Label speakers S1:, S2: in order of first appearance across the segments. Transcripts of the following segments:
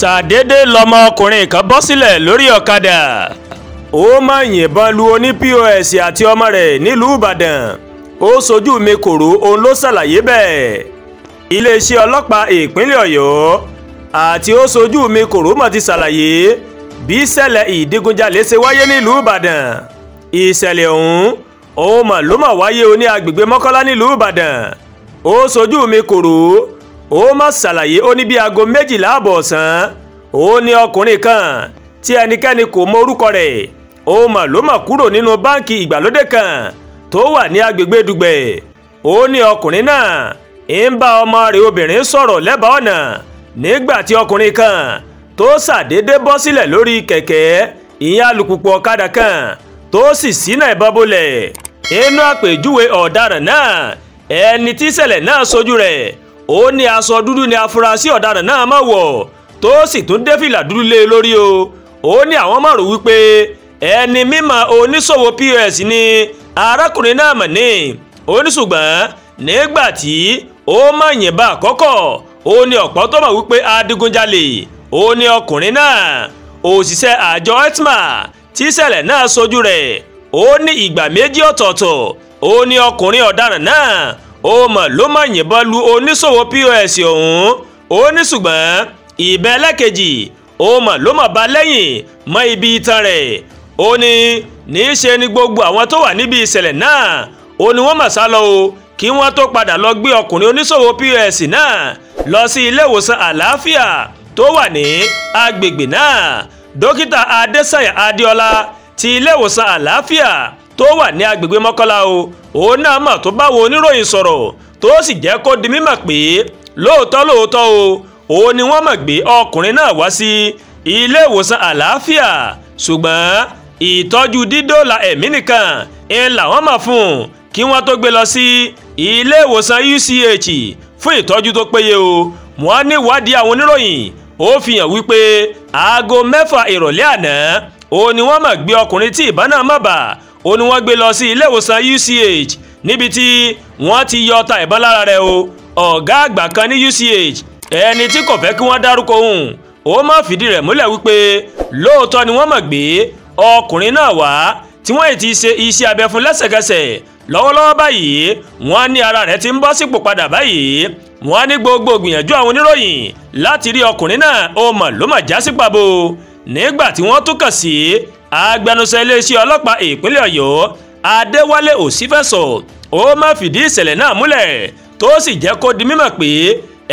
S1: Ṣàdédé lọmọkùnrin kan bọ́ sílẹ̀ lórí ọ̀kadà, ó máa yìnbọn lu oní POS àti ọmọ rẹ̀ nílùú Ìbàdàn. Ó sojú mi kòró, òun ló ṣàlàyé bẹ́ẹ̀. Iléeṣẹ́ ọlọ́pàá ìpínlẹ̀ Ọ̀yọ́ àti ó sojú mi kòró mọ̀ ti ṣàlàyé bí ìṣẹ̀lẹ̀ ìdígunjalè ṣe wáyé nílùú Ìbàdàn. Ìṣẹ̀lẹ̀ ọ̀hún òun mà ló mà wáyé oní agbègbè Mọ́kọ́lá nílùú Ìbàdàn. Ó sojú mi kòró, ó má ṣàlàyé, ó ní bí aago 12 àbọ̀ ọ̀sán ó ní ọkùnrin kan tí ẹnikẹ́ni kò mọ orúkọ rẹ̀ ó mà ló mà kúrò nínú báǹkì ìgbàlódé kan tó wà ní agbègbè Dùgbẹ̀. Ó ní ọkùnrin náà ń bá ọmọ rẹ̀ obìnrin sọ̀rọ̀ lẹ́bàá ọ̀nà nígbà tí ọkùnrin kan tó ṣàdédé bọ́ sílẹ̀ lórí kẹ̀kẹ́ ìyẹn alùpùpù ọ̀kadà kan tó sì ṣínà ìbọn bolẹ̀. Inú àpèjúwe ọ̀daràn náà, ẹni tí ìṣẹ̀lẹ̀ náà sojú rẹ̀, ó ní aṣọ dúdú ni afurasí ọ̀daràn náà máa wọ̀ tó sì tún dé fìlà dúdú lé lórí o. Ó ní àwọn máa rò wípé ẹni mímọ̀ oníṣòwò POS ni arákùnrin náà mọ̀ ní. Ó ní ṣùgbọ́n nígbà tí ó máa yìnbọn àkọ́kọ́, ó ní ọ̀pọ̀ tó mọ̀ wípé adigunjalè ó ní ọkùnrin náà. Òṣìṣẹ́ àjọ ETMA tí ìṣẹ̀lẹ̀ náà sojú rẹ̀, ó ní ìgbà méjì ọ̀tọ̀ọ̀tọ̀ ó ní ọkùnrin ọ̀daràn náà ó mọ̀ ló máa yìnbọn lu oníṣòwò POS ọ̀hún. Ó ní ṣùgbọ́n ìbẹ́ ẹlẹ́kejì ó mọ̀ ló mọ̀ bá lẹ́yìn mọ́ ibi itan rẹ̀. Ó ní níṣe ni gbogbo àwọn tó wà níbi ìṣẹ̀lẹ̀ náà ó ní wọ́n mà sá lọ o, kí wọ́n tó padà lọ gbé ọkùnrin oníṣòwò POS náà lọ sí ilé ìwòsàn àlàáfíà tó wà ní agbègbè náà. Dókítà Adésànyà Adéọlá ti ilé ìwòsàn àlàáfíà tó wà ní agbègbè Mọ́kọ́lá o, òun náà mọ̀ tó bá wo oníròyìn sọ̀rọ̀ tó sì jẹ́ kó di mímọ̀ pé lóòótọ́ lóòótọ́ o, òun ni wọ́n mọ̀ gbé ọkùnrin náà wá sí ilé ìwòsàn àlàáfíà, ṣùgbọ́n ìtọ́jú dídóòlà ẹ̀mí nìkan ń làwọn mọ̀ fún un kí wọ́n tó gbé lọ sí ilé ìwòsàn UCH fún ìtọ́jú tó péye o. Wọ́n ní ìwádìí àwọn oníròyìn ó fi hàn wípé aago 6 ìrọ̀lẹ́ àná òun ni wọ́n mọ̀ gbé ọkùnrin tí ìbọn náà mọ̀ bà, ó ní wọ́n gbé lọ sí ilé ìwòsàn UCH níbi tí wọ́n ti yọ ọta ìbọn lára rẹ̀ o. Ọ̀gá àgbà kan ní UCH ẹni tí kò fẹ́ kí wọ́n dárúkọ òun ó má fìdí rẹ̀ múlẹ̀ wípé lóòótọ́ ni wọ́n mọ̀ gbé ọkùnrin náà wá tí wọ́n ti ṣe iṣẹ́ abẹ fún lẹ́sẹ̀kẹsẹ̀. Lọ́wọ́lọ́wọ́ báyìí wọ́n ní ara rẹ̀ ti ń bọ́ sípò padà báyìí. Wọ́n ní gbogbo gbìyànjú àwọn oníròyìn láti rí ọkùnrin náà ó mọ̀ ló mà já sí pàbó. Nígbà tí wọ́n tún kàn sí agbẹnusọ iléeṣẹ́ ọlọ́pàá ìpínlẹ̀ Ọ̀yọ́ Adéwálé Òsínfẹ̀sọ, ó má fìdí ìṣẹ̀lẹ̀ náà múlẹ̀ tó sì jẹ́ kó di mímọ̀ pé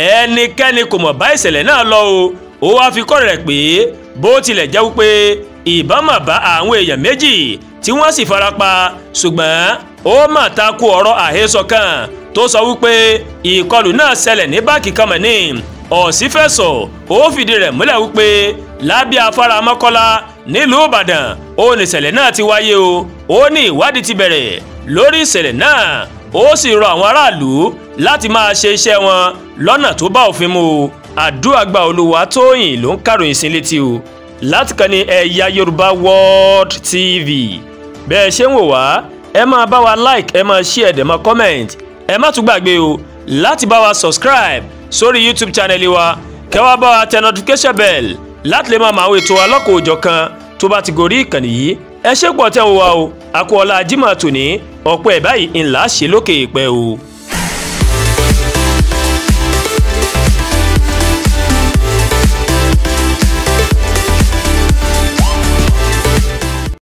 S1: ẹnikẹ́ni kò mọ̀ bá ìṣẹ̀lẹ̀ náà lọ o. Ó wá fi kọ́ rẹ̀ pé bó tilẹ̀ jẹ́ wípé ìbọn mà bá àwọn èèyàn méjì tí wọ́n sì farapa, ṣùgbọ́n ó mà takò ọ̀rọ̀ àhesọ kan tó sọ wípé ìkọlù náà ṣẹlẹ̀ ní báǹkì kan mọ̀ ní. Òsínfẹ̀sọ ó fìdí rẹ̀ múlẹ̀ wípé lábẹ́ afárá Mọ́kọ́lá nílùú Ìbàdàn ó ní ìṣẹ̀lẹ̀ náà ti wáyé o. Ó ní ìwádìí ti bẹ̀rẹ̀ lórí ìṣẹ̀lẹ̀ náà, ó sì rọ àwọn aráàlú láti máa ṣe iṣẹ́ wọn lọ́nà tó bá òfin mu. Àdúràgbà Olúwatóyìn ló ń kàròyìn sí létí o láti kàn ní Ẹ̀yà Yorùbá World TV. Bẹ́ẹ̀ ṣe ń wò wá, ẹ máa bá wa like, ẹ máa share, ẹ máa comment, ẹ má tún gbàgbé o láti bá wa subscribe sórí YouTube channel wa, kẹ́ wá bá wa tẹ notification bell láti lè máa mọ àwọn ètò alọ́kọ̀ òjọ̀kan tó bá ti gorí ìkànnì yìí. Ẹ ṣé pọ̀ tẹ́ ń wá o, àkú ọlá Jímọ̀ tòní, ọ̀pọ̀ ẹ̀ báyìí ńlá ṣe lókè ìpẹ́ o.